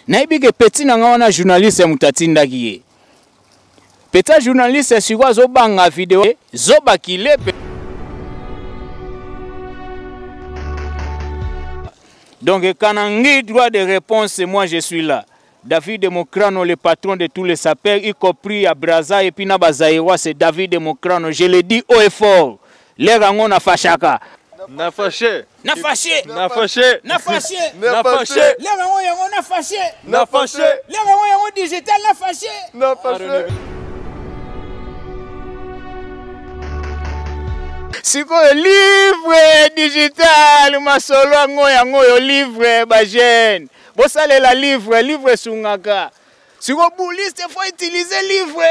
Nayebi ke petit na nga wana journaliste moto atindaki ye. Petit journaliste sikoyo azobanga video zoba kilepe. Donc Kanangi droit de réponse moi je suis là. David Mokrano le patron de tous les sapeurs y compris à Brazza et puis na ba Zaïrois c'est David Mokrano je le dis haut et fort. L'air yango na fashaka. Na fâché. Na fâché. Na fâché. Na fâché. Na fâché. L'air yango yango na fâché. Na fâché. L'air yango yango digital na fâché. Na fâché. Sikoyo livre digital masolo yango yango oyo livre ba jeune bosalela livre livre esungaka sikoyo bouliste faut utiliser livre.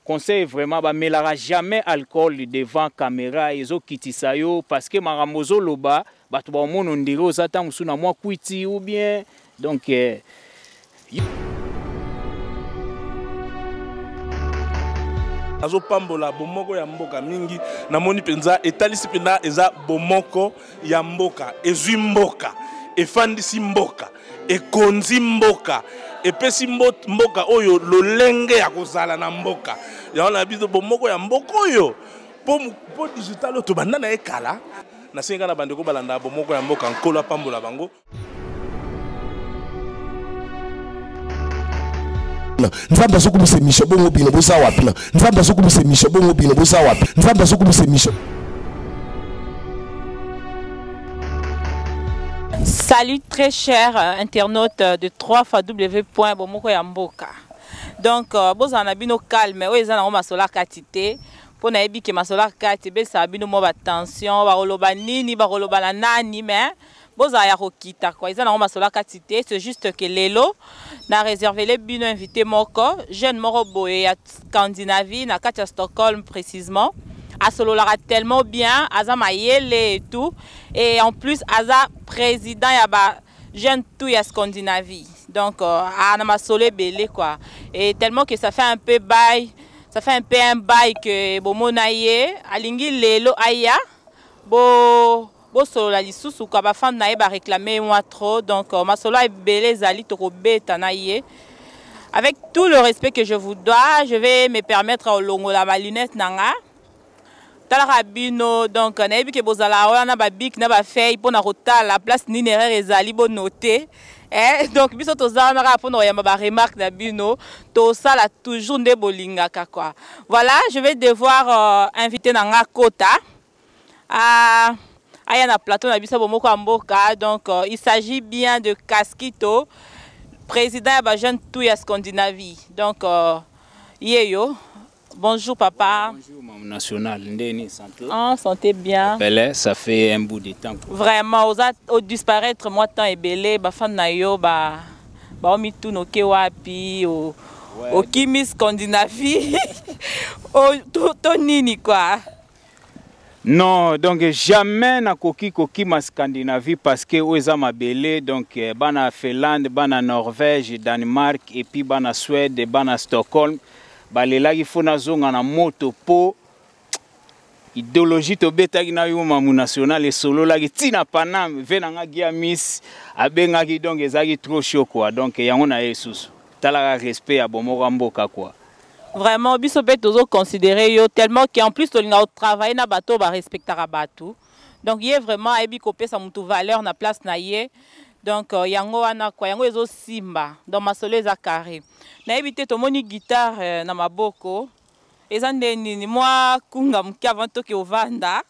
Conseil vraiment bamelaka jamais alcool devant camera ezokitisa yo parce que makambo ozoloba bato baomona ondire oza ntango mosusu na mwa kwiti ou bien donc eh, azopambola bomoko ya mboka mingi namoni mpenza etalisi mpenza eza bomoko ya mboka ezwi mboka efandisi mboka ekonzi mboka epesi mboka oyo lolenge ya kozala na mboka yango na biso bomoko ya mboka oyo mpo digital oyo tobanda na ye kala nasengi kaka na bandeko balanda bomoko ya mboka nkolo apambola bango Nzambe azokumisa emission bongo bino boza wapi? Nzambe azokumisa emission bongo bino boza wapi? Nzambe azokumisa emission. Salut très cher internaute de 3 fois w point bomoko ya mboka. Donc euh, bozala na bino calme oyo eza nango masolo akati te mpo nayebi ke masolo akati ebesaka bino mwa batension bakoloba nini bakoloba na nani mais bozala ya kokita quoi eza nango masolo akati te c'est juste que lelo na réservele bino invité moko jeune moko boye ya Scandinavie na kati ya Stockholm précisément asololaka tellement bien aza mayele et tout et en plus aza président ya ba jeune tout ya Scandinavie donc euh, ana masolo ebele quoi et tellement que ça fait un peu bail ça fait un peu un bail que bomona ye alingi lelo aya bo bosolola lisusu quoi ba fans na ye ba réclamer moi trop donc euh, masolo ebele ezali tokobeta na ye avec tout le respect que je vous dois je vais me permettre olongola ma lunette na nga talaka bino donc nayebi ke bozala wana ba bic na ba feuille mpo na kotala place nini erreur ezali bonote eh, donc biso toza wana kaka mpo na koyamba ba remarque na bino tosala toujours nde bolingaka quoi voilà je vais devoir euh, inviter na nga kota ah, aya na plateau na biso bomoko ya mboka donc euh, il s'agit bien de Kaskito président ya ba jeune tout ya Scandinavie donc euh, yeyo bonjour papa ouais, bonjour maman national ndeni santé ah, santé bien Pele, ça fait un bout de temps quoi. vraiment oza o disparaître moi temps ebele ba fan na yo ba baomituna oke wapi o, ouais, okimi Scandinavie o, to, to nini quoi Non, donc jamais nakoki kokima Scandinavie parce que oyo eza mabele donc eh, bana Finlande, bana Norvège, Danemark et puis bana Suède, bana Stockholm balelaki fo nazonga na moto po idéologie tobetaki na yo mamu national esololaki ntina Paname ve na nga Giamis abengaki donc ezalaki trop chaud quoi donc yango na ye susu talaka respect ya bomoko ya mboka quoi. Vraiment biso pe tozo considérer yo tellement qu'en plus tolinga ko travailler na bato ba respectaka bato. Donc ye vraiment ayebi kopesa mutu valeur na place na ye. Donc euh, yango wana quoi yango ezo simba. Donc masolo eza carré. Nayebi te tomoni guitare euh, na maboko. Eza nde nini mwa kunga moke avant toke ovanda.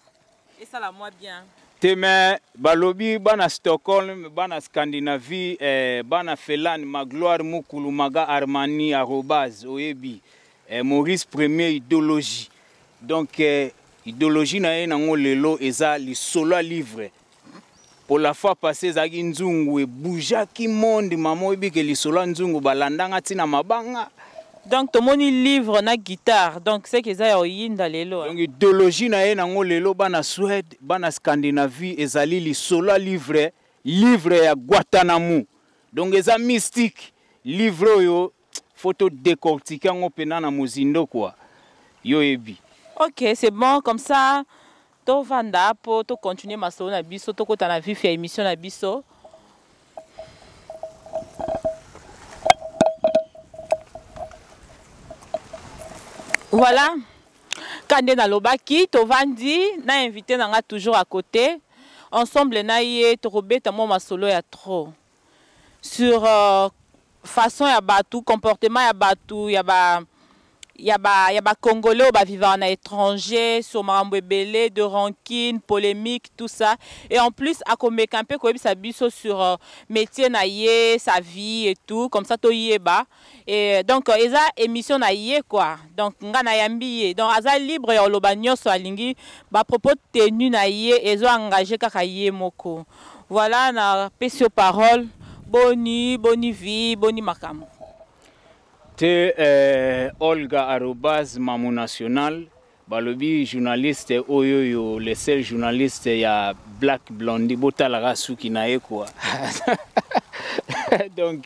Esala mwa bien. Te mais balobi bana Stockholm, bana Scandinavie, eh, bana Finlande, Magloire Mukulu, Maga Armani, arobase, oyebi, eh, Maurice Premier idéologie. Donc eh, idéologie na ye nango lelo eza lisolo ya livre. Pour la fois passée ezalaki nzungu eboujaki monde mama oyebi ke lisolo ya nzungu balandanga ntina mabanga. Donc tomoni livre na guitare donc c'est que eza ya oyinda lelo. Donc idéologie na ye nango lelo bana Suède, bana Scandinavie ezali lisolo ya livre, livre ya Guantanamo. Donc eza mystique livre oyo faut to décortiquer yango pena na mozindo quoi. Yo yebi. OK, c'est bon comme ça. Tovanda mpo tocontinue masolo na biso, tokota na vif ya émission na biso. Voilà. Ka nde nalobaki, tovandi na invité na nga toujours à côté. Ensemble na ye tokobeta mwa masolo ya trop sur façon ya bato, comportement ya bato ya ba ya ba ya ba congolais oyo bavivaka na étranger, sur makambo ebele de rancune, polémique, tout ça. Et en plus akomeka mpe koyebisa biso sur métier na ye, sa vie et tout, comme ça toyeba. Et donc eza émission na ye quoi. Donc nga nayambi ye, donc aza libre ya koloba nyonso alingi, ba propos tenu na ye ezo engagé kaka ye moko. Voilà, napesi yo parole. Boni boni vie, boni makambo? Te, Olga arobase Mamu National, balobi journaliste oyo oyo le seul journaliste ya Black Blondie, botalaka suki na ye quoi. Donc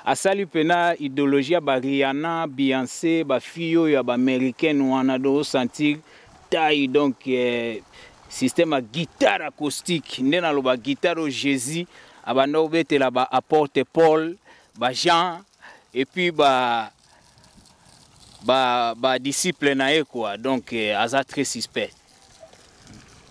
asali mpena idéologie ya ba Rihanna, Beyoncé, ba fille oyo ya ba américaine wana, donc osentir taille. Donc système ya guitare acoustique nde naloba, guitare oyo Jésus abanda kobetela ba apôtre Paul, ba Jean et puis ba disciple na ye quoi. Donc aza très suspect.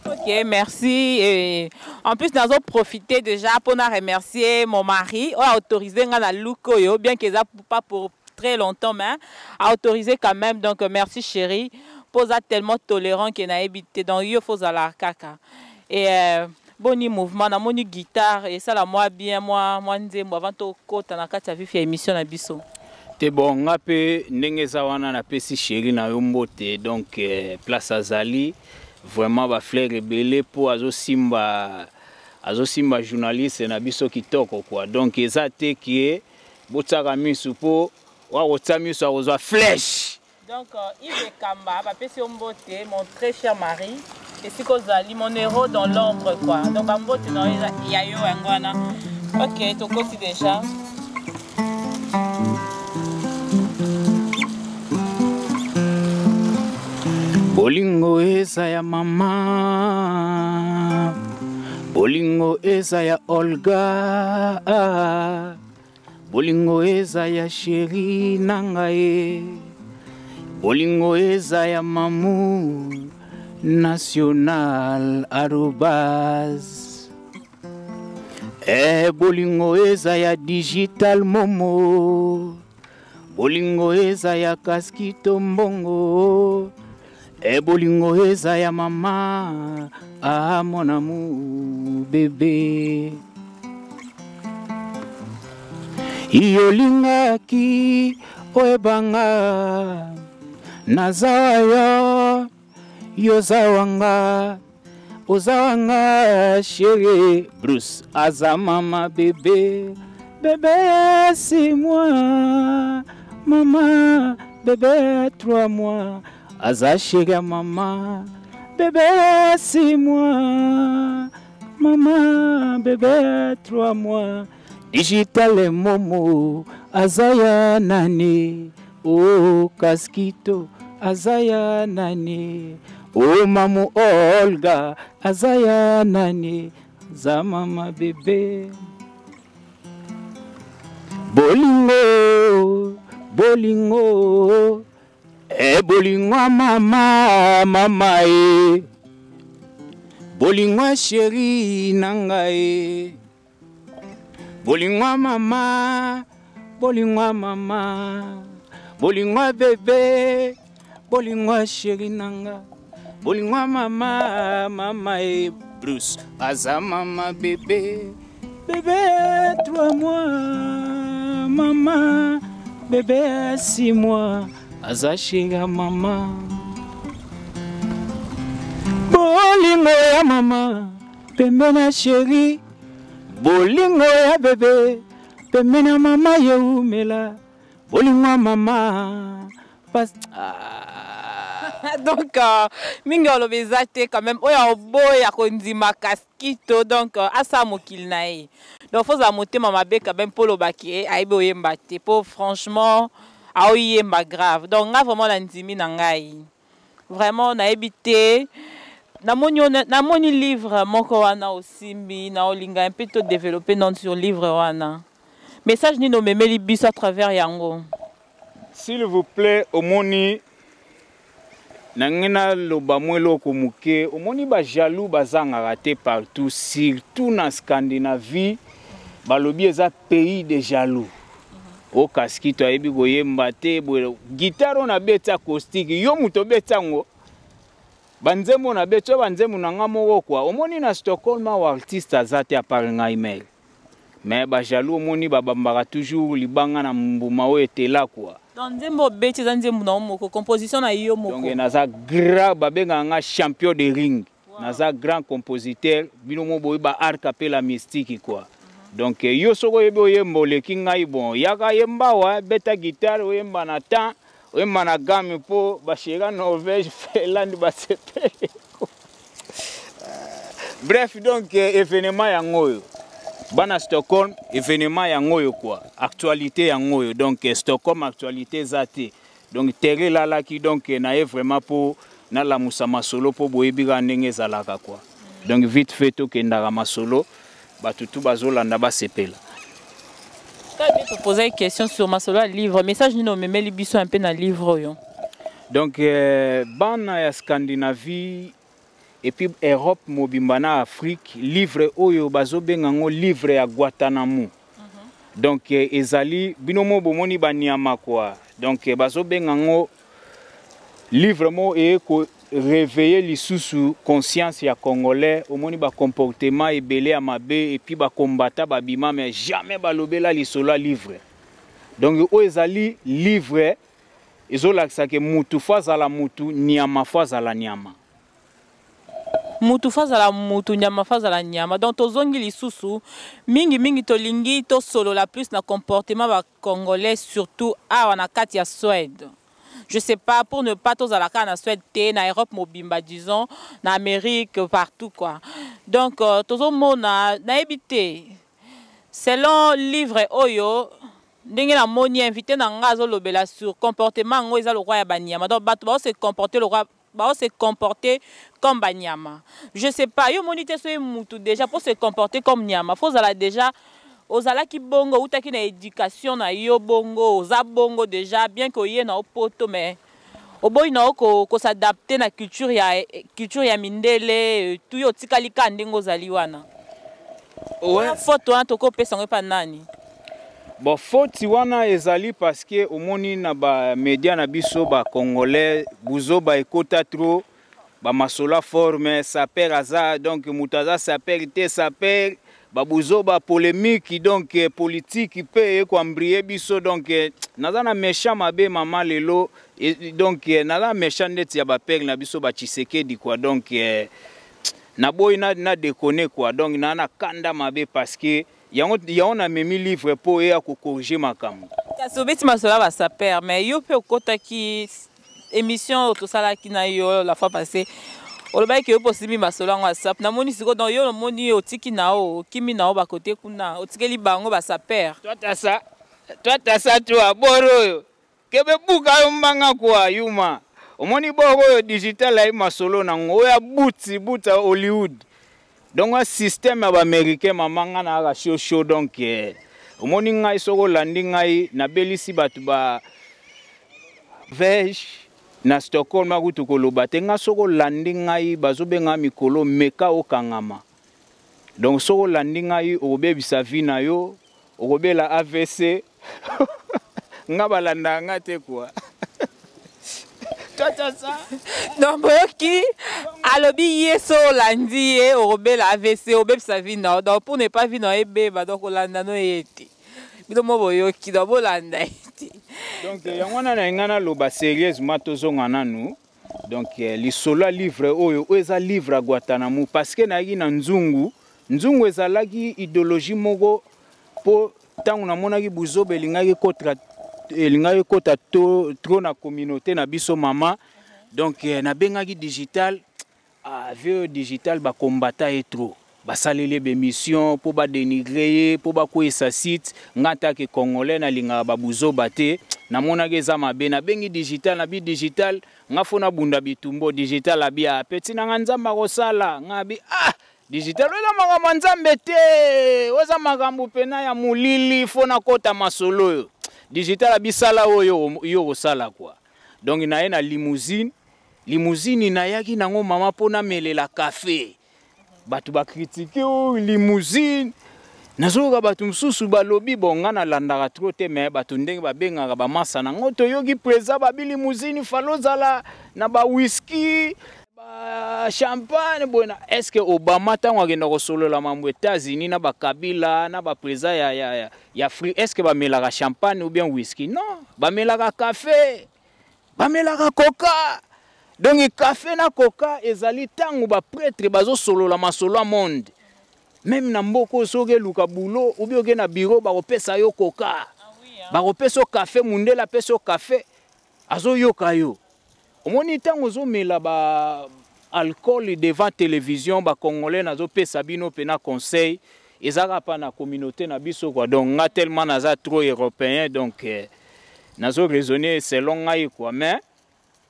Ok, merci. Et en plus, nous avons profité déjà pour nous remercier mon mari, a autorisé nga na look oyo, bien que ça pas pour très longtemps, mais a autorisé quand même. Donc merci chérie, pour ça tellement tolérant qu'il n'a évité. Donc il faut la kaka. Et boni mouvement, na moni guitare et ça la moi bien moi moi nzembo avant to kota na kati ya vif ya émission na biso. Te, bon, nga mpe ndenge eza wana, napesi chéri na yo mbote. Donc place azali vraiment bafleur ebele mpo azosimba journaliste na biso kitoko quoi. Donc eza te ke botiaka misu, mpo wakotia misu akozwa flèche. Donc Yves Kamba, bapesi yo mbote, mon très cher mari, esika ozali, mon héros dans l'ombre quoi. Donc bambote na yo ya yo yango wana. Ok, tokoti déjà. Bolingo eza ya mama, bolingo eza ya Olga, bolingo eza ya chéri na ngai, bolingo eza ya Mamu National arobase e, bolingo eza ya Digital Momo, bolingo eza ya Kaskito Mbongo e, bolingo eza ya mama ah, mon amour bébé, yolingaki oyebanga naza wa yo, yoza wanga, oza wanga chéri. Bruce aza mama bébé, bébé 6 mois, mama bébé 3 mois, aza chéri ya mama bébé 6 mois, mama bébé 3 mois. Digital Momo aza ya nani? O oh, Kaskito aza ya nani? O oh, mamu Olga aza ya nani? Za mama bébé. Bolingo, bolingo e, bolingo ya mama, mama e, bolingo ya chéri na ngai, bolingo ya mama, bolingo ya mama, bolingo ya bébé, bolingo ya chéri na nga, bolingo ya mama, mama e. Bruce aza mama bébé, bébé 3 mois, mama bébé 6 mois, aza chéri ya mama. Bolingo ya mama pembe na chéri, bolingo ya bébé pembe na mama, yeumela bolingo ya mama pas ah. Donc mingi oloba eza te quand même, oyo oboya kondima Kaskito, donc asala mokili na ye. Donc faut ozala motema mabe quand même mpo olobaki e ayebi oyemba te, mpo franchement aoyemba grave. Donc nga vraiment na ndimi na ngai, vraiment nayebi te. Namoni namoni livre moko wana osimbi na olinga un peu to développer non sur livre wana. Message nini omemeli biso à travers yango? S'il vous plaît, omoni na ngai naloba mwa eloko moke. Omoni bajaloux bazangaka te partout, surtout na Scandinavie. Balobi eza pays de jaloux. O kaskito ayebi koyemba te boye, guitare oyo nabeti acoustique, yo moto obeti yango, banzembo nabeti oyo banzembo na nga moko kwa. Omoni na Stockholm awa artiste aza te apart ngai mele, mais bajaloux omoni babambaka toujours libanga na mbuma oyo etela kwa. Donc nzembo obeti eza nzembo na yo moko, composition na yo moko? Donc naza grand, babengaka nga champion de ring. Naza grand compositeur. Bino mo boyi ba art capella mystique quoi. Donc yo soki oyebi oyemba oleki ngai, bon, yaka yemba wa beta guitare, oyemba na temps, oyemba na gamme mpo bashera Norvège, Finlande basepele. Bref, donc événement yango oyo, bana Stockholm, événement yango oyo quoi, actualité yango oyo. Donc Stockholm actualité eza te, donc terre elalaki. Donc naye vraiment mpo nalamusa masolo, mpo boyebi kaka ndenge ezalaka quoi. Donc vite fait tokendaka masolo, bato tu bazolanda basepela. Kabi toposa question sur masolo ya livre. Message nini omemeli biso un peu na livre oyo? Donc bana ya Scandinavie et puis Europe mobimba na Afrique, livre oyo bazobenga yango livre ya Guantanamo. Donc ezali bino mo bomoni banyama quoi. Donc bazobenga yango livre mo eye ko réveiller lisusu conscience ya Congolais. Omoni bacomportement ebele ya mabe et puis bakombata babima, mais jamais balobela lisolo ya livre. Donc oyo ezali livre ezolakisaka mutu fo azala mutu, nyama fo azala nyama. Mutu fo azala mutu, nyama fo azala nyama. Donc tozongi lisusu mingimingi, tolingi tosolola plus na comportement bacongolais, surtout awa na kati ya Suède. Je sais pas, pour ne pas tozala kaka na Suède te, na Europe mobimba, disons na Amérique, partout quoi. Donc tozomona, nayebi te, selon livre oyo ndenge namoni invité na nga azolobela sur comportement yango, eza lokwa ya banyama. Donc bato bao se comporter lokwa bao se comporter comme banyama. Je sais pas, yo moni te, soki mutu déjà pour se comporter comme nyama, fo ozala déjà ozalaki bongo, outaki na éducation na yo bongo, oza bongo déjà, bien que oye na opoto, mais oboyi na yo kos'adapter na culture ya mindele tu, yo otikali ka ndenge ozali wana. Faute wana tokopesa yango epa nani? Bon, faute wana ezali parce que omoni na bamédia na biso bacongolais, buzoba ekota trop, bamasolo forme sapeur aza, donc moto aza sapeur te, sapeur babuzoba, polémique, donc politique mpe ekoembrouiller biso. Donc naza na méchant mabe mama lelo, donc naza méchant ndeti ya bapere na biso batshisekedi quoi. Donc naboyi na déconner quoi. Donc naa na kanda mabe parce que yango yango namemi livre mpo eya kocorriger makambo. Kasi obeti masolo ya basapeur, mais yo mpe okɔtaki émission oyo tosalaki na yo la fois passée, olobaki yo mpe osimbi masolo yango ya sape. Namoni sikoyo, donc yo omoni otiki na yo, okimi na yo bakote kuna, otikeli bango basapeur. Twatasa twatasa twa boro oyo kebe buka yo mbanga kwa yuma. Omoni boro oyo digital ayi masolo nango oyo abuti buta Hollywood. Donc a système ya baaméricain mama, nga na kaka chaud chaud. Donc omoni ngai, soki olandi ngai, nabelisi bato ba vege na Stockholm akutu koloba te. Nga soki olandi ngai, bazobenga mikolo meka okangama. Donc soki olandi ngai, okobebisa vie na yo, okobela AVC. Nga balandaka nga te quoi. Donc boyoki, alobi ye so olandi ye, okobela AVC, obebisa vie na yo. Donc pour ne pas vie na yo ebeba, donc olanda no ye te. Bino mo boyoki, donc bolanda ye te. Donc yango wana na ngai naloba sérieusement, tozonga nanu. Donc lisolo ya livre oyo, oyo eza livre ya Guantanamo, parce que nayaki na nzungu. Nzungu ezalaki idéologie moko, mpo ntango namonaki buzoba elingaki kota, elingaki kota trop na communauté na biso mama. Donc nabengaki digital. Ah, vieux digital, bakombata ye trop, basaleli ye bémission mpo badénigrer ye, mpo bakweyisa site. Nga ntake congolais, nalingaka babuzoba te. Namonaki eza mabe, nabengi digital, nabi digital, nga fo nabunda bitumbo, digital abi ah, petit na nga Nzambe akosala, nga abi ah, digital oza makambo ya Nzambe te, oza makambo pena ya molili, fo nakota masolo oyo. Digital abi sala oyo yo okosala quoi. Donc naye na limousine, limousine nayaki nango mama mpo namelela cafe. Bato ba critiquer oyo limousine. Nazoyoka bato mosusu balobi bon nga nalandaka trop te mais bato ndenge babengaka bamasa na ngo toyoki preza babi limousine falo ozala na ba whisky ba champagne boye na est ce que Obama ntango akenda kosolola mambo États-Unis na ba Kabila na ba preza ya, ya, ya, ya Afrique est ce que bamelaka champagne ou bien whisky? Non, bamelaka café, bamelaka coca. Donc café na coca ezali ntango ba prêtre bazosolola masolo ya monde. Meme na mboka oyo soki eluka boulot ou bien oke na bureau bakopesa yo coca, ah oui, hein. Bakopesa yo café, mundele apesa yo café azoyoka yo. Omoni ntango ozomela ba alcool devant télévision, ba congolais nazopesa bino pena conseil ezalaka pa na communauté na biso quoi. Donc nga tellement naza trop européen donc nazo raisonner selon ngai quoi, mais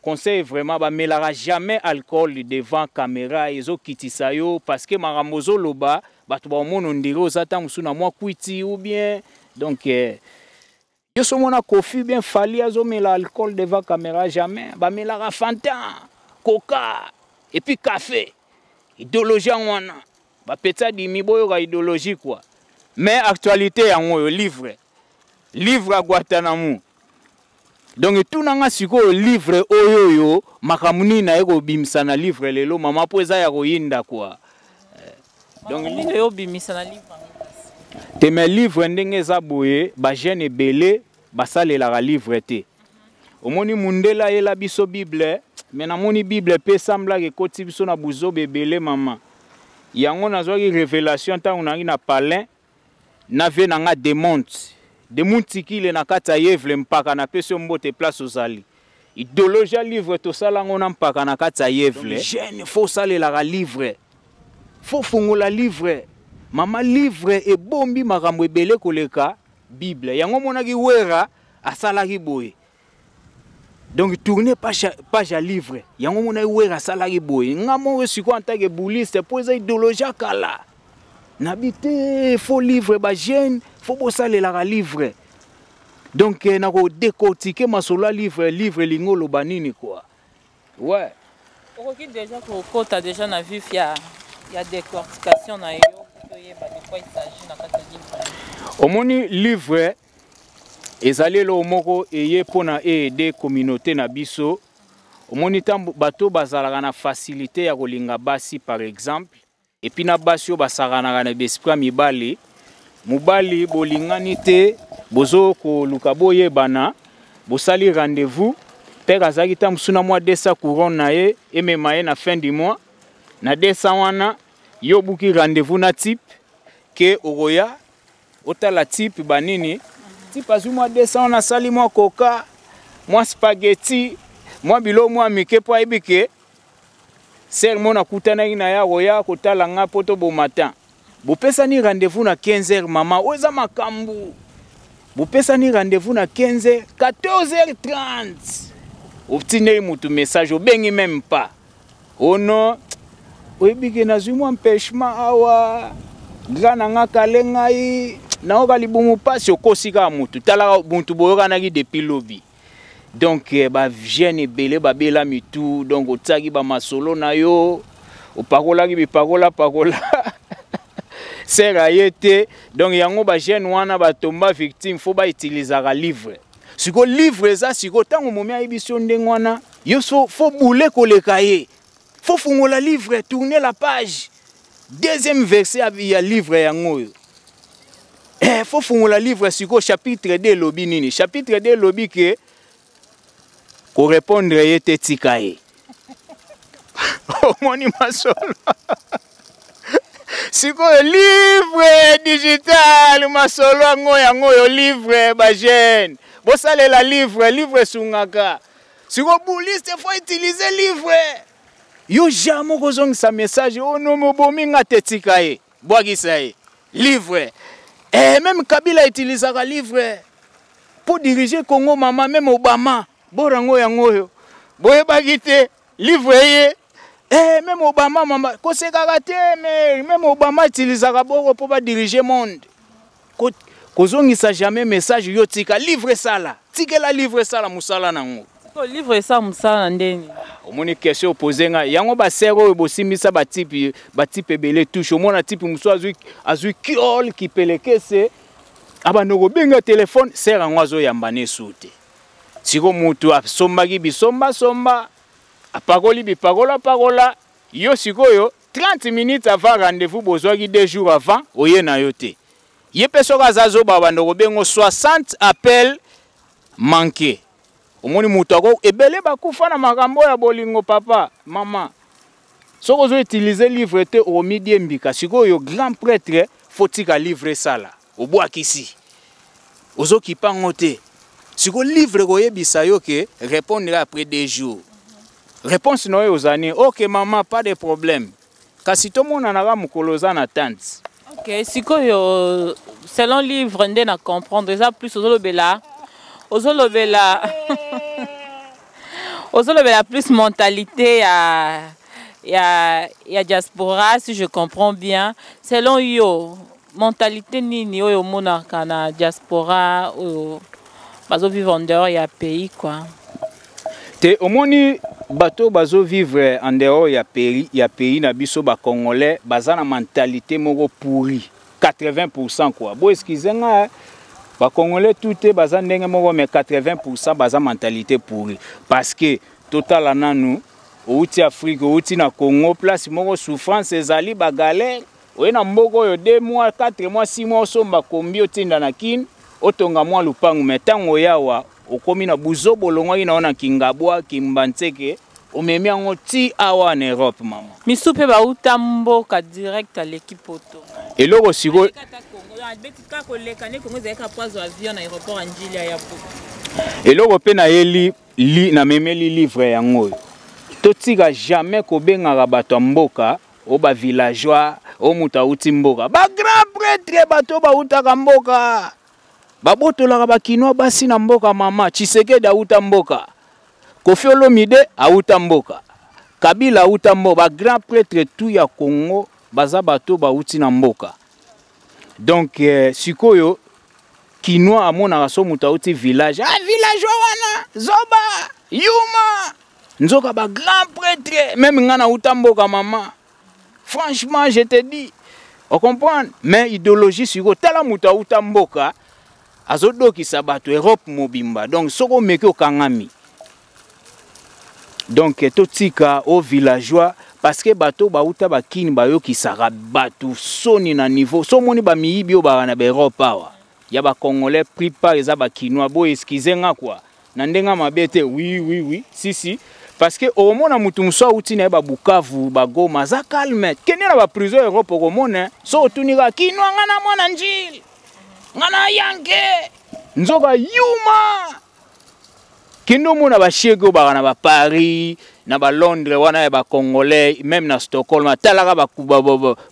conseil vraiment bamelaka jamais alcool devant caméra, ezokitisa yo parce que makambo ozoloba bato baomona ondire oza ntango mosusu na mwa kwiti ou bien donc yo so mona Koffi bien Fally azomela alcool devant caméra jamais, bamelaka Fanta, Coca et puis café. Idéologie yango wana bapetsa dimi boyoka idéologie quoi. Mais actualité yango oyo livre, livre ya Guantanamo. Donc tunanga sikoyo livre oyo oyo makambo nini naye kobimisa na livre lelo mama po eza ya koyinda quoi. Donc nini oyo obimisa na livre te mais livre ndenge eza boye ba jeune ebele basalelaka livre te. Omoni mundele ayela biso Bible mais namoni Bible pe semblaka ekoti biso na buzoba ebele mama. Yango nazwaki révélation ntango nayaki na palin na vie na nga demonte demuntikile na kati ya yevle mpaka napesi yo mbote place ozali. Idéologie ya livre tosala yango na mpaka na kati ya yevle. Jeune faut osalelaka livre, faut fungola livre mama. Livre ebombi makambo ebele koleka Bible. Yango monaki Wera asalaki boye. Donc tourner page, page ya livre. Yango monaki Wera asalaki boye. Nga moko sikoyo en tant que bouliste po eza idéologie ya kala. Nabi te faut livre ba jeune, faut bosalelaka livre. Donc nako décortiquer masolo ya livre, livre elingi oloba nini quoi. Ouais. Okoki déjà kokota déjà na vif ya ya décortication na yo toyeba de quoi il s'agit na kati ya livre. Omoni livre ezali eloko moko eye mpona aider communauté na biso. Omoni ntango bato bazalaka na facilité ya kolinga basi par exemple, et puis na basi oyo basakanaka na besprit ya mibali, mobali bolingani te, bozo koluka boyebana, bosali rendez-vous, père azalaki ntango mosusu na mwa 200 couronne na ye, emema ye na fin du mois, na 200 wana, yo obuki rendez-vous na type, ke okoya, otala type banini, type azwi mwa 200 wana, asali mwa coca, mwa spaghetti, mwa biloko mwa mike po ayebi ke ser mona akutanaki na ya koya kotala nga po toboma temps. Bopesani rendez-vous na 15 heures mama, oyo eza makambo. Bopesani rendez-vous na 15 heures, quatorze heures trente. Otindeli mutu message, obengi même pas. Oh non, oyebi ke nazwi mwa empêchement awa, nga na nga kale ngai, nayoka libumu pasi, okosi kaka mutu. Talaka mutu boyokanaki depuis lobi. Donc ba jeune ebele babela mitu, donc otiaki ba masolo na yo, opakolaki bipakola pakola. Sera ye te. Donc yango ba jeune wana batomba victime, faut ba utilisaka livre. Siko livre eza siko tango momi ayebi so ndenge wana, yo so faut boule koleka ye. Faut fungola livre, tourner la page. Deuxième verset ya livre yango oyo. Faut fungola livre siko chapitre 2 lobi nini? Chapitre 2 lobi ke ko répondre ye te tika ye. Omoni masolo. Sikoyo livre digital masolo yango yango oyo livre ba jeune. Bosalela livre, livre esungaka. Sikoyo bouliste faut utiliser livre. Yo jamais okozongisa message oh non mobomi nga te tika ye. Bwakisa ye. Livre. Même Kabila utilisaka livre. Mpo dirige Congo mama, meme Obama bor yango yango oyo boyebaki te livre ye. Eh, meme Obama mama, kosekaka te, mais meme Obama utilisaka boro mpo badirige monde. Kozongisa jamais message yo, tika livre esala, tikela livre esala mosala nango. Livre esala mosala na ndeni. Omoni question opose ngai yango, basere oyo bosimbisa batype, batype ebele touche. Omona type mosusu azwi kiol kipelekese, abanda kobenga telefone, sere yango azoyamba ne esu te. Siko mutu asombaki bisombasomba, apakoli bipakolapakola, yo sikoyo 30 minutes avant rendez-vous bozwaki 2 jours avant, oye na yo te. Ye mpe soki aza zoba, banda kobengo 60 appel manqué. Omoni moto ako ebele bakufa na makambo ya bolingo. Papa, mama, soki ozoutilize livre te, okomidiembika. Sikoyo grand prêtre, faut tika livre esala. Obwakisi, ozokipa yango te. Sikoyo livre koyebisa yo ke répondre après 2 jours, réponse na oyo ozali: "Ok mama, pas de problème, kasi tomonanaka mokolo oza na tante." Ok, sikoyo selon livre nde na comprendre, eza plus ozolobela plus mentalité ya diaspora, si je comprends bien. Selon yo, mentalité nini oyo omonaka na diaspora oyo bazovivre en dehors ya pays quoi? Te, omoni bato bazovivre en dehors ya pays na biso, bacongolais baza na mentalité moko pourri 80 quoi. Bo excuse nga, bacongolais tout te baza ndenge moko, mais 80 baza mentalité pourri, parce que totala nanu, outi Afrique, outi na Congo, place moko souffrance ezali, bagalère, oye na mboka oyo 2 mois, 4 mois, 6 mois, osomba kombi, otinda na Kine, otonga mwa lupangu. Me ntango oyawa, okomi na buzoba olongwaki na yo na Kingabwa, Kimbantseke, omemi yango ti awa na Europe, mama. Misu mpe bauta mboka direct, aleki poto. Eloko sikoyo Kaka koleka nde Kongo ezalaki po azwa avion na aéroport ya Njili ya poto. Eloko mpe nayeli li, namemeli livre yango oyo: totika jamais kobengaka bato ya mboka oyo bavillageois, oyo moto awuti mboka. Bagrand prêtre, bato oyo bawutaka mboka, babotolaka bakinois basi na mboka. Mama, Tshisekedi awuta mboka, Kofi Olomide awuta mboka, Kabila awuta mboka. Bagrand prêtre tout ya Congo baza bato bawuti na mboka. Donc sikoyo kinois amonaka so moto awuti village, ah, villageois wana zoba, yuma. Nzoka bagrand prêtre, même nga nauta mboka, mama, franchement je te dis, ocomprendre. Mais idéologie sikoyo, tala moto awuta mboka azodokisa bato Europe mobimba. Donc soki omeki, okangami. Donc totika o villageois, parce que bato bauta bakini bayokisaka bato soni na niveau. So omoni bamiyibi oyo baka na baEurope awa ya bacongolais, plupart eza bakinois. Bo excuse nga quoi, na ndenge mabe te. Oui, si si, parce que okomona mutu mosusu awuti na ye babukavu, Bagoma, aza calme. Kende na baprison Europe, okomona so otuni kaka kinois: "Nga na mwana Njili, nga na yanke." Nzoka yuma. Kende omona bashege oyo baka na baParis, na baLondres wana ya bacongolais, même na Stockholm. Atalaka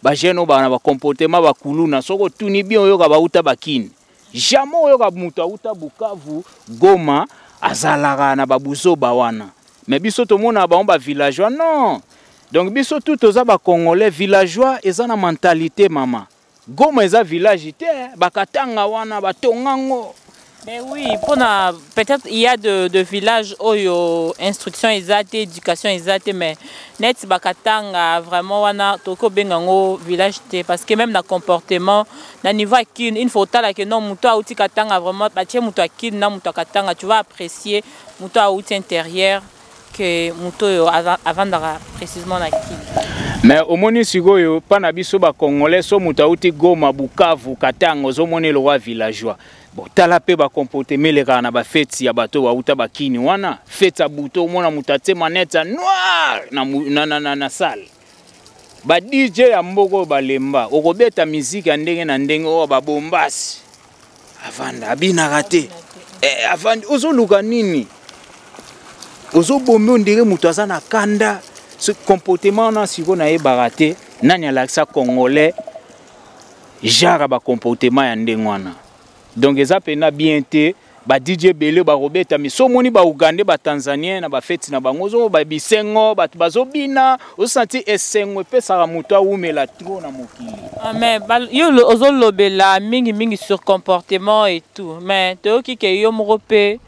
bajeune oyo baka na bacomportement bakuluna. Soki otuni bien, oyoka bauta bakini. Jamais oyoka moto auta Bukavu, Goma azalaka na babuzoba wana. Mais biso tomona bango bavillageois. Non, donc biso tu toza bacongolais. Villageois eza na mentalité, mama. Goma eza village te, bakatanga wana batongango. Mais oui, mpona peut-être il y a de villages oyo instruction eza te, éducation eza te, mais neti bakatanga vraiment wana tokoki kobenga yango village te, parce que même na comportement na niveau ya Kine, il faut otala ke non, moto auti Katanga vraiment, batie moto ya Kine na moto ya Katanga, tu vas apprécier moto auti intérieur que moto oyo avandaka précisément na Kine. Mais omoni sikoyo, mpa na biso bacongolais, so moto auti Goma, Bukavu, Katanga, ozomona eloko ya villageois. Bon, tala mpe bacomportement elekaka na bafeti ya bato bauta bakini wana. Feti ya buto, omona moto atie manete ya noir na salle. Ba DJ ya mboka oyo balemba, okobeta miziki ya ndenge na ndenge oyo babombasi, avanda abinaka te. Avandi, ozoluka nini? Ozobombi, ondire moto aza na kanda. Ce comportement wana sikoyo nayebaka te nani alakisa congolais genre bacomportement ya ndenge wana. Donc eza mpena bien te. Ba DJ ebele bakobeta miso, omoni ba Ougandais, ba Tanzanien na bafeti na bango, ozo ba bisengo, bato bazobina, osanti esengo epesaka moto awumela trop na mokili. Ah, mais yo ozolobela mingimingi sur comportement et tout, mais toyoki ke yo moko mpe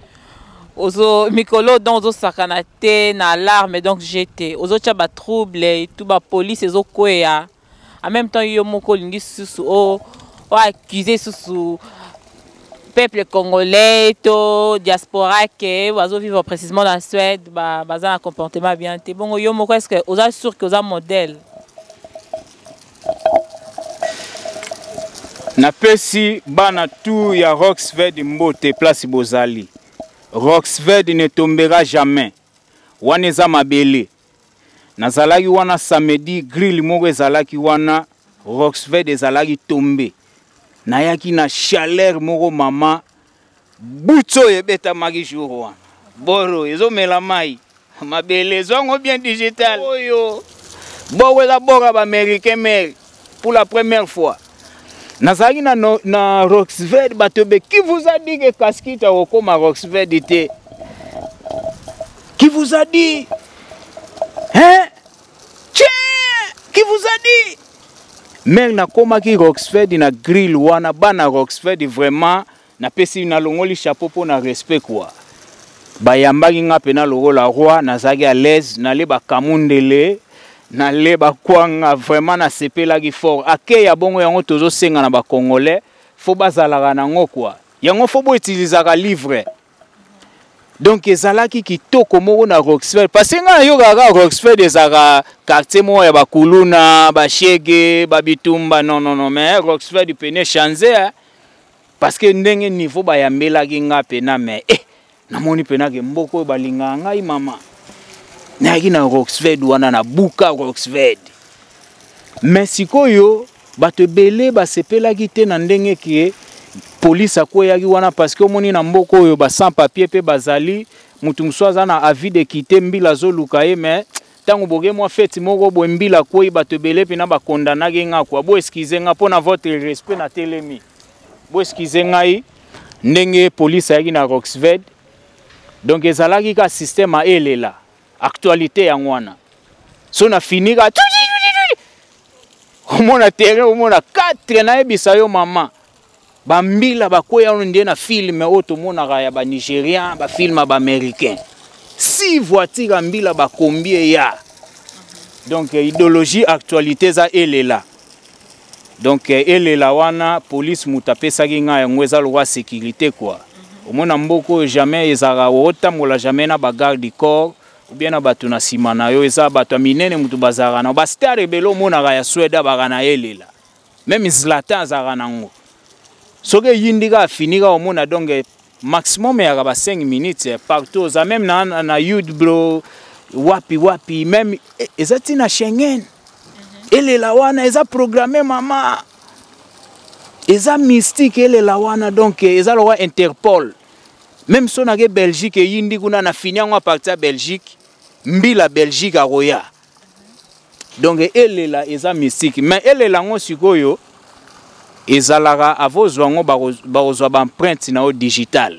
ozo mikolo donc ozosakana te na alarme, donc jete ozotya batrouble et tout, bapolice ezokweya en même temps. Yo moko olingi susu o oaccuse susu peuple congolais to diaspora ke bazovivre précisément na Suède, baza na comportement bien te. Bongo yo moko, est ce que oza sûr ke oza modèle? Napesi bana tu ya Roxved mbote place bozali. Roxved ne tombera jamais, wana eza mabele. Nazalaki wana samedi, grill moko ezalaki wana, Roxved ezalaki tombe. Nayaki na chaleur moko, mama, butu oyo ebetamaki jour wana, boro ezomela mai, mabele ezwango bien digital oyo boro eza boro ya baaméricain mere. Pour la première fois nazalaki na Roxved. Bato ebe, qui vous a dit que Kaskit akokóma Roxved te? Qui vous a dit, hein? Tiens, qui vous a dit? Mare, nakomaki Roxfed na grill wana, bana Roxfed vraiment napesi, nalongoli chapeau mpo na respect quoi. Bayambaki nga mpena lokola roi, nazalaki à l'aise, nale bakamundele, nale bakwanga, vraiment nasepelaki fort. Ake ya bongo yango tozosenga na bacongolais, fo bazalaka nango quoi, yango fo boutilisaka livre. Donc ezalaki kitoko moko na Roxford, parce que ngai nayokaka kaka Roxford ezalaka quartier moko ya bakuluna, bashege, babitumba. Non, non, non, mais Roxford pene change, hein? Parce que ndenge niveau bayambelaki nga pena, mais namoni pena ke mboka oyo balingaka ngai, mama. Nayaki na Roxford wana, na buka Roxford, mais sikoyo bato ebele basepelaki te na ndenge ke police akweyaki wana, parce que omoni na mboka oyo ba sans papier mpe bazali, motu mosusu aza na avis de quitter, mbila azoluka ye, mais ntango boke mwa feti moko boye, mbila akwei, bato ebele mpena bakondanaki nga kwa. Bo excuse nga mpo na votre respect, natelemi, bo excuse ngai ndenge police ayaki na Roxved. Donc ezalaki ka système ya elela actualité yango wana. So na fini ka omona terrain, omona 4, nayebisa yo mama, bambila bakweya wana nde na filme oyo tomonaka ya banigérien, bafilme ya baaméricain, si voiture ya mbila bakombi eya. Donc idéologie actualité eza elela. Donc elela wana police moto apesaki ngai yango, eza lokwa sécurité quoi. Omona mboka oyo jamais ezalaka otambola jamais na bagarde du corps ou bien na bato na nsima na yo, eza bato ya minene moto bazalaka na bastar ebele. Omonaka ya Swede baka na elela, même Zlatan azalaka nango. Soki eyindi kaka, fini kaka, omona. Donc maximum eyaka ba 5 minutes partout oza, même na Örebro, wapi wapi, même eza ntina Schengen. Elela wana eza programme, mama, eza mystique elela wana. Donc eza lokwa Interpol. Même so nake Belgique, eyindi kuna, na fini yango à partir ya Belgique, mbila Belgique akoya. Donc elela eza mystique, mais elela yango sikoyo ezalaka avozwa yango, bakozwa baempreinte na yo digital.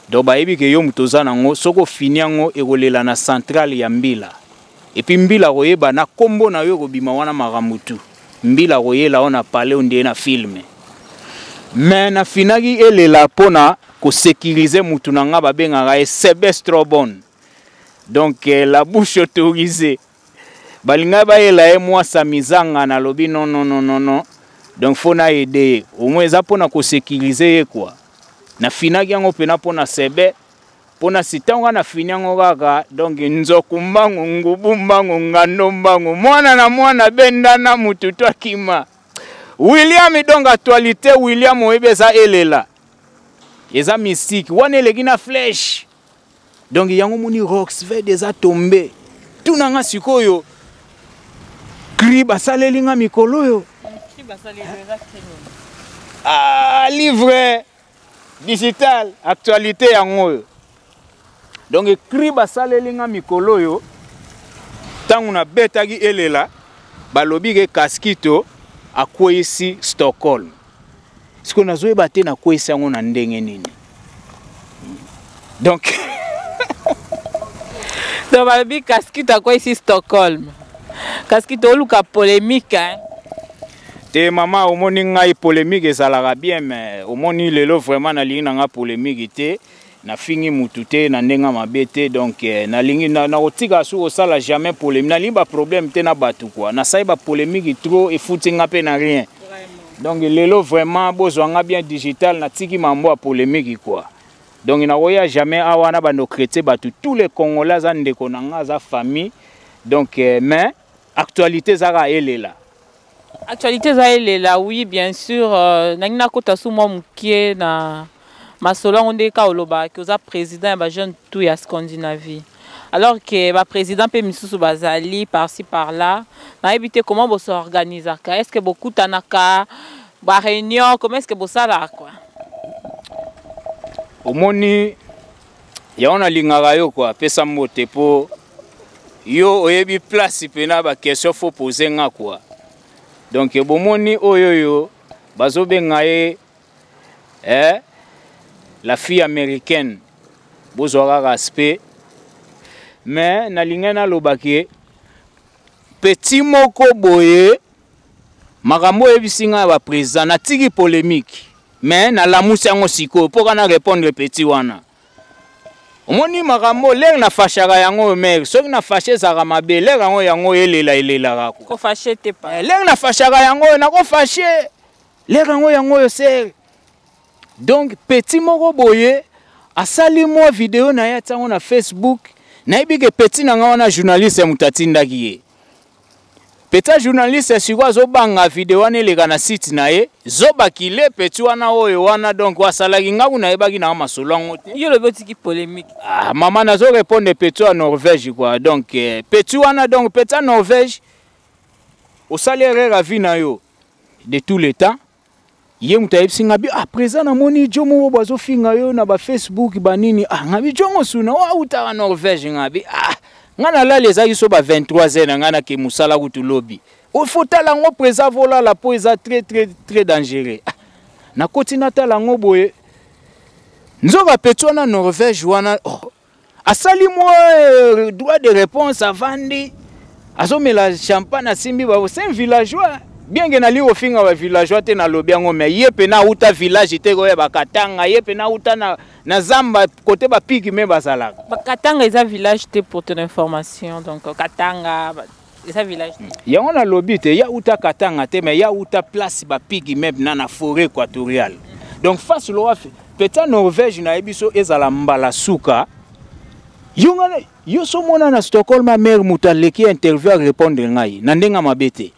Donc bayebi ke yo moto oza nango. Soki ofini yango, ekolela na centrale ya mbila, et puis mbila koyeba na nkombo na yo ekobima wana, makambo tu mbila koyela oyo na pale ondie na filme. Mais nafinaki elela mpona kosécuriser mutu na nga, babengaka ye Sebes Trobon. Donc la bouche autorisée, balingaki bayela ye mwasa mizanga, nalobi non, non, non, non, non. Donc fo na aide ye, au moins eza mpona kosécuriser ye quoi. Nafinaki yango mpena mpona Sebe, mpona si ntango kaka nafini yango kaka. Donc nzoku mbangu, ngubu mbangu, ngando mbangu, mwana na mwana bendana, mutu to akima William. Donc actualité William oyebi eza elela, eza mystique wana eleki na flèche. Donc yango moni Roxved eza tombe. Tuna nga sikoyo cri basaleli nga mikolo oyo. Ah, livre digital actualité yango oyo. Donc cri basaleli nga mikolo oyo, ntango nabetaki elela, balobi ke Kaskito akweyisi Stockholm. Sikoyo nazoyeba te nakweyisi yango na ndenge nini. Donc Donc balobi Kaskito akweyisi Stockholm. Kaskito oluka polémique hein. Te mama, omoni ngai polémique ezalaka bien, mais omoni lelo vraiment nalingi na nga polémique te. Nafingi mutu te na ndenge mabe te. Donc nalingi nakotika su kosala jamais polémique. Nalingi baproblème te na bato quoi. Nasali bapolémique trop, efuti nga mpe na rien. Donc lelo vraiment bozwa nga bien digital, natiki mambo ya polémique quoi. Donc nakoya jamais awa na bando chrétien bato. Tous les Congolais aza ndeko na nga, aza famille. Donc mais actualité ezaka elela. Actualité eza elela, oui, bien sûr. Nangi nakota su mwa mokie na masolo yango nde ka olobaki oza président ya bajeune tout ya Scandinavie, alors que baprésident mpe misusu bazali par-ci par-là. Nayebi te comment bosorganisaka. Est ce que bokutanaka, baréunion, comment est ce que bosalaka quoi? Omoni yango nalingaka yo quoi, pesa mbote mpo yo oyebi place mpena baquestion faut pose nga quoi. Donc bomoni oyo oyo bazobenga ye la fille américaine, bozwa kaka aspect. Mais nalingai nalobaki petit moko boye, makambo oyebisi ngai ya baprésident, natiki polémique mais nalamusi yango sikoyo mpo kana répondre petit wana. Omoni makambo lere nafashaka yango, mare soki nafashe ezalaka mabe. Lere yango yango elela elelaka. Kofashe te pa. Lere nafashaka yango oyo nakofashe lere yango yango oyo sere. Donc petit moko boye asali mwa video na ye, atiango na Facebook. Nayebi ke petit na nga wana journaliste moto atindaki ye. Petit journaliste sikoyo azobanga video wana eleka na site na ye. Zobakile petit wana oyo wana. Donc asalaki nga kuna, nayebaki nanga masolo yango te. Yo lobi otiki polémique. Ah, mama, nazo répondre petit ya Norvège quoi. Donc petit wana, donc petit ya Norvège, osali erreur ya vie na yo de tout le temps. Ye moto ayebisi nga bi: "Ah président, namoni jo moko bo azofinga yo na bafacebook banini." Ah, nga bi jongo suna oyo autaka Norvège. Nga bi: "Ah, nga nalali, ezalaki so ba 23 heures na ngai, nake mosala kutu lobi. Faut tala yango président, volala mpo eza très très très dangereux." Ah, nakoti natala yango boye, nzoka petit wana Norvège wana, oh, asali mwa droit de réponse, avandi azomela champagne, asimbi ba. C'est un villageois, bien ke nali kofinga bavillageois te, nalobi yango. Mais ye mpe auta village te koyeba Katanga, ye mpe auta na zamba kote bapiki me bazalaka. Katanga eza village te, pour ton information. Donc Katanga eza village te. Yango nalobi te ya uta Katanga te, mais ya uta place bapiki meme na forêt équatoriale. Donc face lowa petit Norvège nayebi so ezala mbala suka yo nga yo so mona na Stockholm mare moto aleki interview arépondre ngai na ndenge mabe te.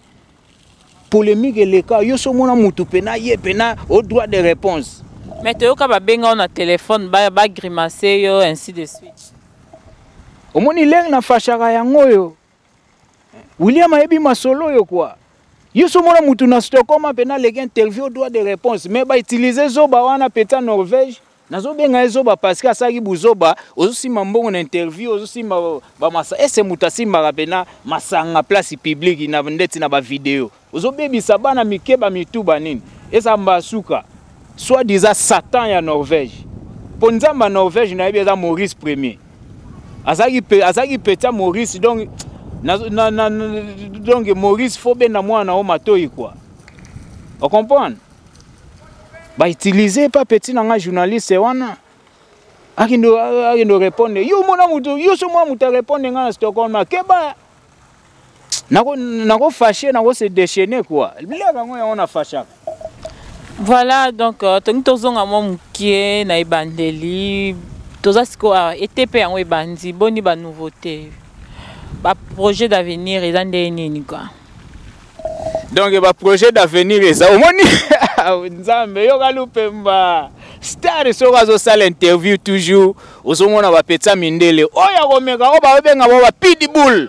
Polémique eleka, yo so mona motu mpena ye mpena au droit de réponse. Mais toyoka babenga yo na téléphone, bagrimace yo, ainsi de suite. Omoni lere nafashaka yango oyo William ayebi masolo oyo kwa. Yo so mona mutu na Stockholm mpena aleki interview au droit de réponse, mais bautilize zoba wana peta Norvège. Nazobenga ye zoba parce que asalaki buzoba. Ozosimba mbongo na interview, ozosimba bamasa ese moto asimbaka mpena masanga place publique na ndeti na bavideo, ozobebisa bana mike bamitu banini. Eza mbasuka soit disant Satan ya Norvège, mpo nzambe ya Norvège nayebi eza Maurice Premier, azalaki petit ya Maurice. Donc donc Maurice faut benda mwana o matoi quoi, ocomprendre? Bautilize pa petit na nga journaliste wana akende répondre. Yo mona mutu, yo so mona mutu arépondre nga na Stockholm, akeba nakofashe, nakose déchaîner quoi. Bilaka yango yango nafashaka. Voilà, donc tongi tozonga mwa mokie na ebandeli. Toza sikoyo ete mpe yango ebandi. Boni banouveauté, baprojet d'avenir eza nde nini quoi? Donc baprojet d'avenir eza, omoni nzambe yoka lupemba star soki azosala interview, toujours ozomona bapetsa mindele oyo akomeka oyo baobenga bao bapitbull.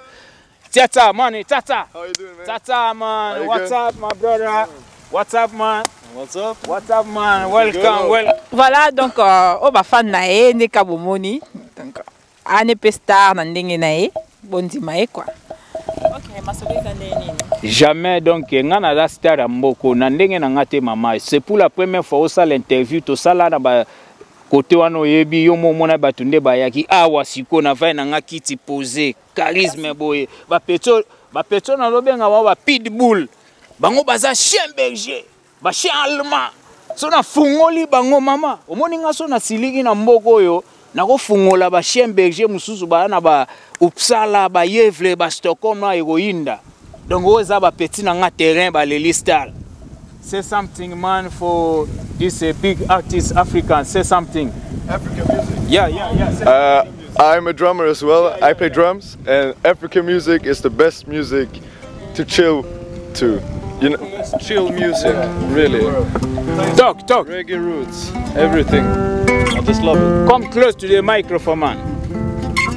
Tata man, tata. How you doing, man? Tata man. How you What's good? up, my brother? What's up, man? What's up? What's up, man? Welcome, well. Voilà, donc oyo bafan na ye nde ka bomoni. Donc ane mpe star na ndenge na ye, bondima ye quoi. Ok, masolo eza ndenge nini? Jamais. Donc nga naza star ya mboko na ndenge na nga te mama. C'est pour la première fois osala interview, tosala na ba Kote wana oyebi yo mo omona bato nde bayaki awa sikoyo na vai na nga kiti pose charisme boye bapetio bapetio nazobenga bango ba pitbull bango baza chien berger ba chien allemand so nafungoli bango mama omoni nga so nasiliki na mboka oyo nakofungola ba chien berger mosusu baya na ba Uppsala ba Yevle ba Stockholm na ekoyinda donc oyo eza bapetit na nga terrain baleli star. Say something man for this big artist African. Say something. African music. Yeah. Say I'm a drummer as well. I play drums, and African music is the best music to chill to. You know, chill music, really. Talk, talk. Reggae roots, everything. I just love it. Come close to the microphone, man.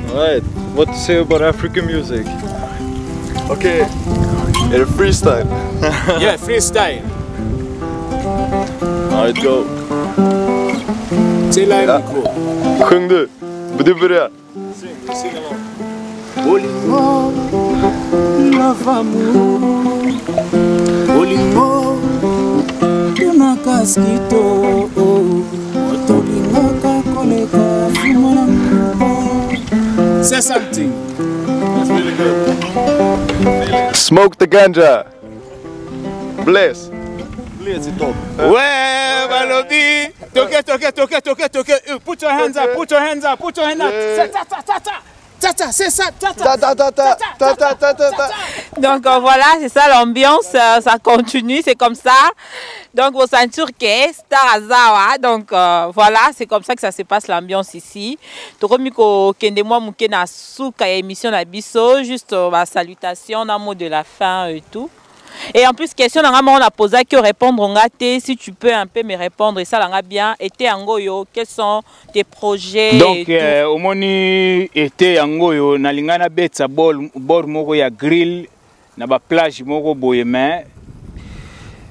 All right, what to say about African music? Okay, in a freestyle. Yeah, freestyle. All right, go. C'est là le micro. Sjung du. Du börjar. Bolingo, love amour. Bolingo, tunaka skito. Tolingaka koleka fumona. Say something. That's really good. Smoke the ganja. Bless. Bless it up. Ouais, balobi. Toke, toke, toke, toke, toke. Put your hands up, put your hands up, put your hands up. Yeah. Say ta ta ta ta. Ta ta, c'est ça, ta ta. Ta ta ta ta ta ta ta ta ta. Donc voilà, c'est ça l'ambiance, ça continue, c'est comme ça. Donc vos ceintures qui Star Azawa. Donc voilà, c'est comme ça que ça se passe l'ambiance ici. Tokomi ko kende moi muke na suka ya émission na biso, juste ba salutation, un mot de la fin et tout. Et en plus, question na on a posé que répondre on a té, si tu peux un peu me répondre et ça l'a bien. Et te yango yo, quels sont tes projets? Donc et tout? Omoni été yango yo na lingana betsa bol bord moko ya grill na ba plage moko boye, mais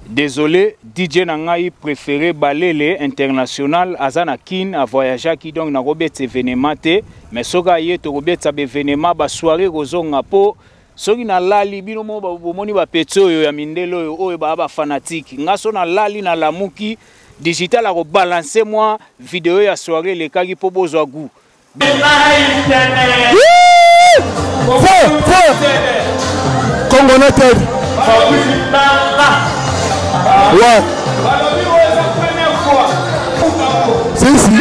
désolé, DJ na ngai préféré Balele international aza na Kin a voyager ki donc na robet événement te, mais soka ye to robet sa événement ba soirée kozonga po soki na lali bino mo ba bomoni ba petits oyo ya mindele oyo, oyo ba ba fanatique nga so na lali na lamuki digital a ko balancer moi vidéo ya soirée lekaki po bozwa goût. Feu, feu. Congo United. Ouais. Si, si.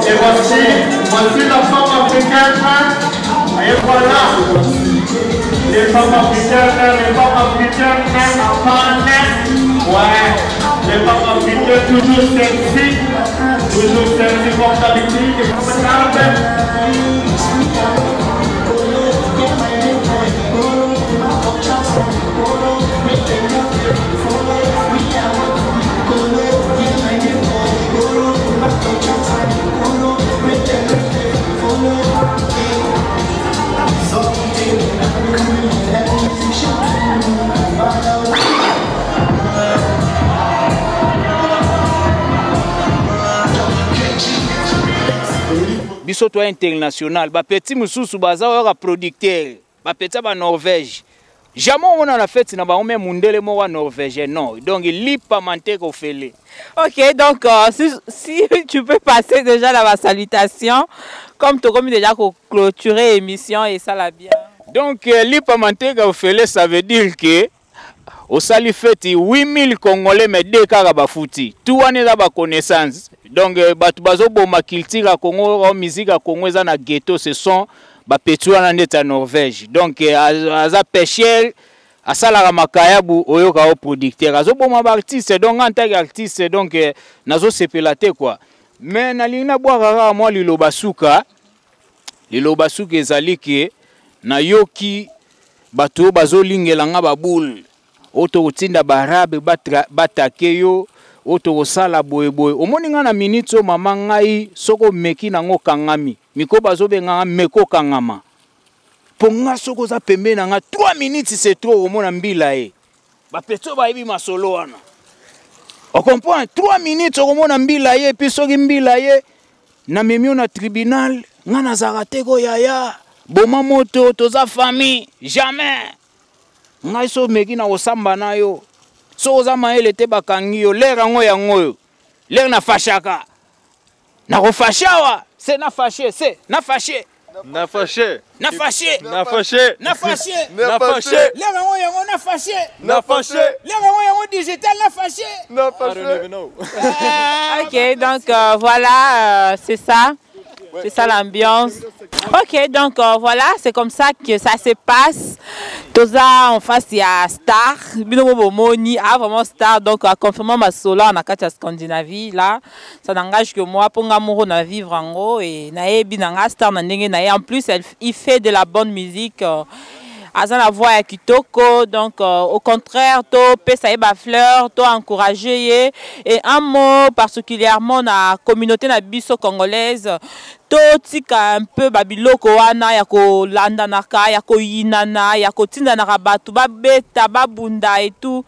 Et voici la femme africaine, et voilà, les femmes africaines, les femmes africaines, ouais, les femmes africaines toujours sexy, toujours sexy comme d'habitude, et comme d'habitude. Biso toi international ba petit mususu baza oyo producteur ba petit ba Norvège jamais on a la fête na ba même mundele mo wa norvégien non donc lipa mante ko fele. OK, donc si tu peux passer déjà la salutation comme tu comme déjà ko clôturer émission et ça la bien. Donc lipa mante ko fele ça veut dire que au sali fête 8000 Congolais mais deux kaka ba futi tout wana eza ba connaissance donc bato bazo boma culture ya Congo musique ya Congo eza na ghetto ce sont ba petit wana ndeti ya Norvège donc aza pêcheur asalaka makayabu oyoka o producteur azoboma ba artiste donc en tant qu'artiste donc nazo sepela te quoi mais nalingi nabwaka kaka mwa liloba suka liloba suka ezali ke nayoki bato oyo bazolingela nga ba boule oyo tokotinda ba arabe batake yo Oyo tokosala boye boye. Omoni nga na minute oyo mama ngai soki omeki nango okangami. Miko bazobenga nga meko okangama. Mpo nga soki oza pembeni na nga 3 minutes c'est trop okomona mbila ye. Bapeti oyo bayebi masolo wana. Ocomprendre 3 minutes okomona mbila ye epuis soki mbila ye namemi yo na tribunal nga nazalaka te ko yaya boma moto toza famille jamais ngai so omeki na kosamba na yo soki oza mayele te bakangi yo lere yango yango oyo lere na fashaka nakofashe awa se na fashe se na fashe na fashe na fashe na fashe na fashe na fashe lere yango yango na fashe na fashe lere yango yango digital na fashe na fashe I don't even know. Ok, donc voilà, c'est ça. C'est ça l'ambiance. Ok, donc voilà, c'est comme ça que ça se passe. Toza en face, il y a Star. Bino Bomoni, ah vraiment Star. Donc, à confirmer ma sola, on a quatre à Scandinavie. Là, ça n'engage que moi. Pour nga na vivre en gros. Et nae binanga Star na ndenge nae. En plus, il fait de la bonne musique. Aza la voix ya kitoko, donc au contraire to pesa ye ba fleur, to encourager ye. Et un mot particulièrement na communauté na biso congolaise, to tika un peu ba biloko wana ya kolandanaka, ya koyinana, ya kotindanaka bato ba beta, ba bunda et tout.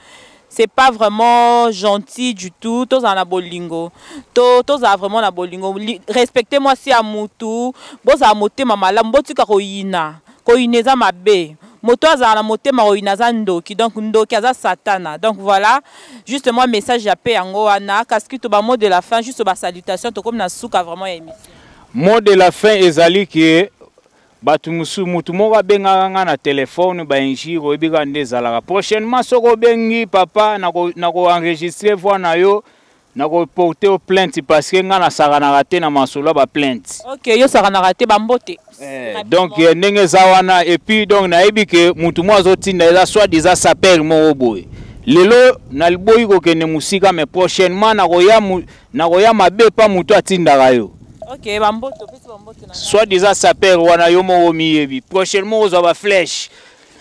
C'est pas vraiment gentil du tout. Toza na bolingo. Toza vraiment na bolingo. Respectez moi si ya mutu, boza motema malamu, botika koyina. Koyina eza mabe. Moto azala na motema koyina aza ndoki. Donc ndoki aza satana. Donc voilà, justement message ya pe yango wana. Kasi to ba mot de la fin, juste ba salutation to comme na suka vraiment ya émission. Mot de la fin ezali ke bato mosusu mutu moko abengaka nga na telefone ba injure oyebi kaka nde ezalaka. Prochainement soki obengi papa nako enregistrer voix na yo, nako porter yo plainte parce que nga nasakanaka te na masolo ya ba plainte. Ok, yo sakanaka te ba mbote. Donc ndenge eza wana et puis donc nayebi ke mutu moko azotinda eza soit disant sapeur moko boye. Lelo naliboyi kokende mosika mais prochainement nakoya mabe pa mutu atindaka yo. Ok, ba mbote, opesi ba mbote na nga. Soit disant sapeur wana yo moko miyebi. Prochainement ozwa ba flèche.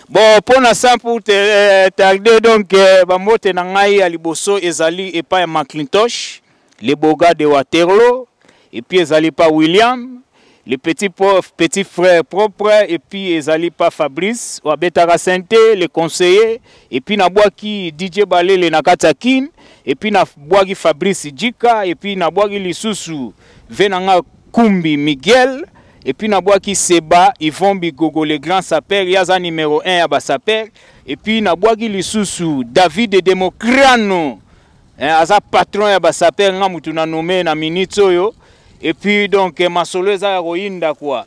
Bon, pour na sans pour te tarder, donc ba mbote na ngai ya liboso ezali epai ya Macintosh, le beau gars de Waterloo, et puis ezali pa William, le petit prof, petit frère propre, et puis ezali pa Fabrice, wabetaka Sainte, le conseiller, et puis na bwaki DJ Balele na kati ya Kin, et puis na bwaki Fabrice Djika, et puis na bwaki lisusu ve na nga Kumbi Miguel, et puis na bwaki Seba, Yvon Bigogo, le grand sapeur, yaza numéro 1 ya ba sapeur, et puis na bwaki lisusu David Democrano, hein, aza patron ya ba sapeur nga mutu na nommé na minute oyo. Et puis donc masolo eza ya koyinda quoi.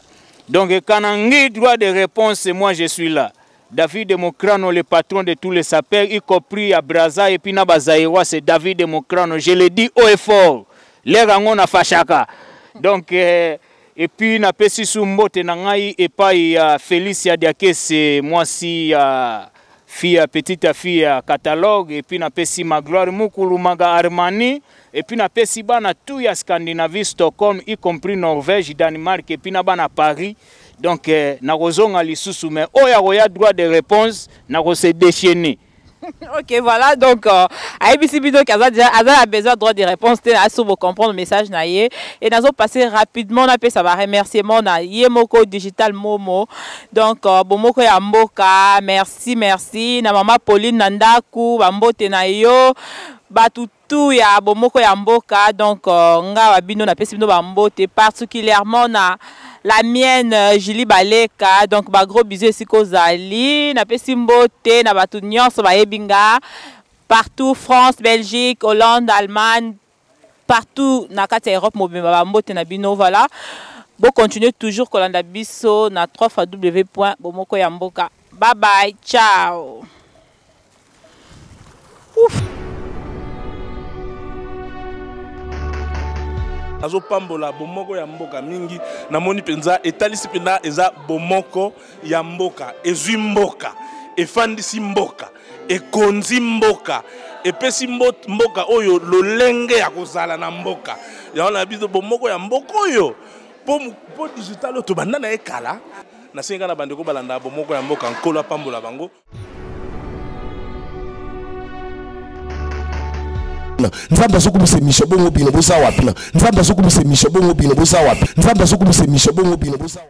Donc kanangi droit de réponse, moi je suis là. David Democrano, le patron de tous les sapeurs, y compris à Brazza et puis na Bazaïrois, c'est David Democrano. Je le dis haut et fort. L'air yango na fashaka. Donc et puis na pesi su mbote na ngai epai ya Felicia Diakese, mwasi ya fille ya petite fille ya catalogue, et puis na pesi Magloire Mukulu Maga Armani, et puis na pesi bana tout ya Scandinavie, Stockholm, y compris Norvège, Danemark, et puis na bana Paris. Donc na kozonga lisusu mais oya koya droit de réponse na ko se déchaîner. Ok, voilà, donc ayebisi bino ki aza déjà, aza na besoin droit de réponse te, aso bo comprendre message na ye et nazo passer rapidement na pesa ba remerciement na ye moko digital momo. Donc bomoko ya mboka, merci, merci na mama Pauline na ndaku, ba mbote na yo, batu tout ya bomoko ya mboka. Donc nga wa bino na pesi bino ba mbote particulièrement na la mienne Julie Baleka. Donc ba gros bisous esika ozali, na pesi mbote na batu nyonso bayebi nga partout, France, Belgique, Hollande, Allemagne, partout na kati ya Europe mobimba ba mbote na bino. Voilà, bo continuer toujours kolanda biso na trois fois w point bomoko ya mboka. Bye bye, ciao. Ouf. Azopambola bomoko ya mboka mingi, namoni mpenza etalisi mpenza eza bomoko ya mboka, ezwi mboka, efandisi mboka, ekonzi mboka, epesi mboka oyo lolenge ya kozala na mboka. Yango na biso bomoko ya mboka oyo po digital oyo tobanda na ye kala, nasengi kaka na bandeko balanda bomoko ya mboka, Nkolo apambola bango. Nzambe azokumisa émission bongo bino boza wapi? Nzambe azokumisa émission bongo bino boza wapi? Nzambe azokumisa émission bongo bino boza wapi?